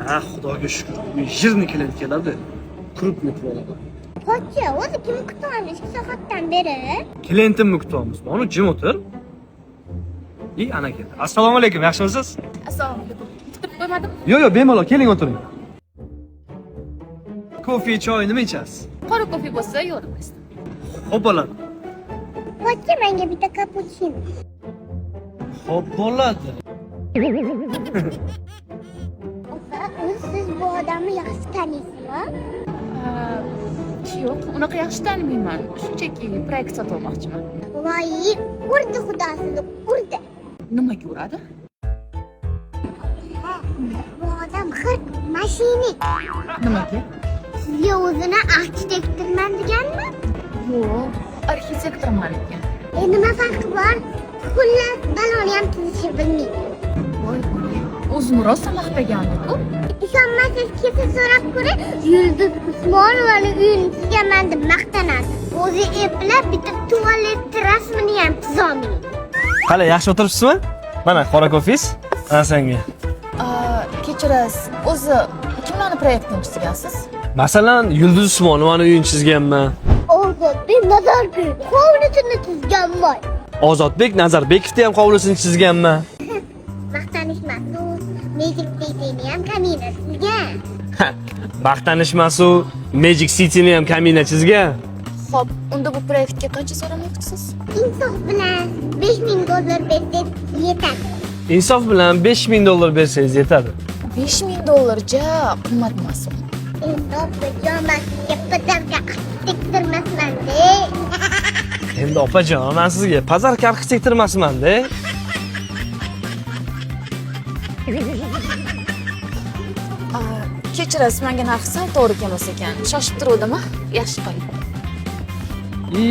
Ha, xudoga shukur. Жирный klient keladi. Крупный pul olaman. Pochcha, o'zi kimni kutyapmiz 2 soatdan beri? Klientimni kutyapmiz. Bonu jim o'tir. I ana keldi. Assalomu alaykum, yaxshimisiz? Assalomu alaykum. Kutib qo'ymadim. Yo'q, yo'q, bemalol keling o'tiring. Kofe, choy nima ichasiz? Qora kofe bo'lsa yo'q. Xo'p bo'ladi. Pochcha, menga bitta kapuchino. Xo'p bo'ladi. Opa, o'zi siz bu odamni yaxshi taniysizmi? Yo'q, unaqa yaxshi tanimayman. Shunchaki proyekt sotib olmoqchiman. Voy, urdi xudosini, urdi. Nimaga uradi? Bu odam g'irt mashina. Nimaga? Sizga o'zini arxitektorman deganmi? Yo'q, arxitektorman degan. E nima farqi bor? Xullas, baloni ham tuzishni bilmaydi. Voy, o'zini rosa maqtagandi-ku. Ishonmasangiz kelsa so'rab ko'ring, Yulduz Usmonovani uyini tuzganman deb maqtanadi. O'zi eplab bitta tualet rasmini ham tuzolmaydi. Qalay, yaxshi o'tiribsizmi? Mana qora kofengiz. Ana senga. Kechirasiz, o'zi kimlarni proyektini chizgansiz? Masalan, Yulduz Usmonovani uyini chizganman. Ozodbek Nazarbekov hovlisini tuzganman. Ozodbek Nazarbekovni ham hovlisini chizganman. Maqtanishmas u Magic City'ni ham kamina chizgan. Maqtanishmas u Magic City'ni ham kamina chizgan. Xo'p, unda bu proyektga qancha so'ramoqchisiz? Insof bilan 5000 dollar bersangiz yetadi. Insof bilan 5000 dollar bersangiz yetadi. 5000 dollar ja qimmat emasmi? Insof bilan sizga подарка arxitektor emasman-da. Endi opajon, men sizga подарка arxitektor emasman-da. Kechirasiz, menga narxi sal to'g'ri kelmas ekan. Shoshib turuvdim-a? Yaxshi qoling. I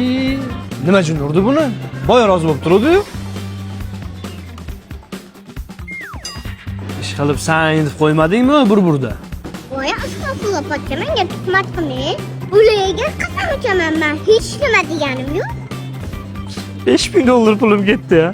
nima jin urdi buni? Boya rozi bo'lib turuvdi-yu. Ish qilib san deb qo'ymadingmi bir burda? Voy, astag'firulloh pochcha, menga tuhmat qilmang. Ularga qasam ichaman, man hech nima deganim yo'q. 5000 dollar pulim ketdi ya.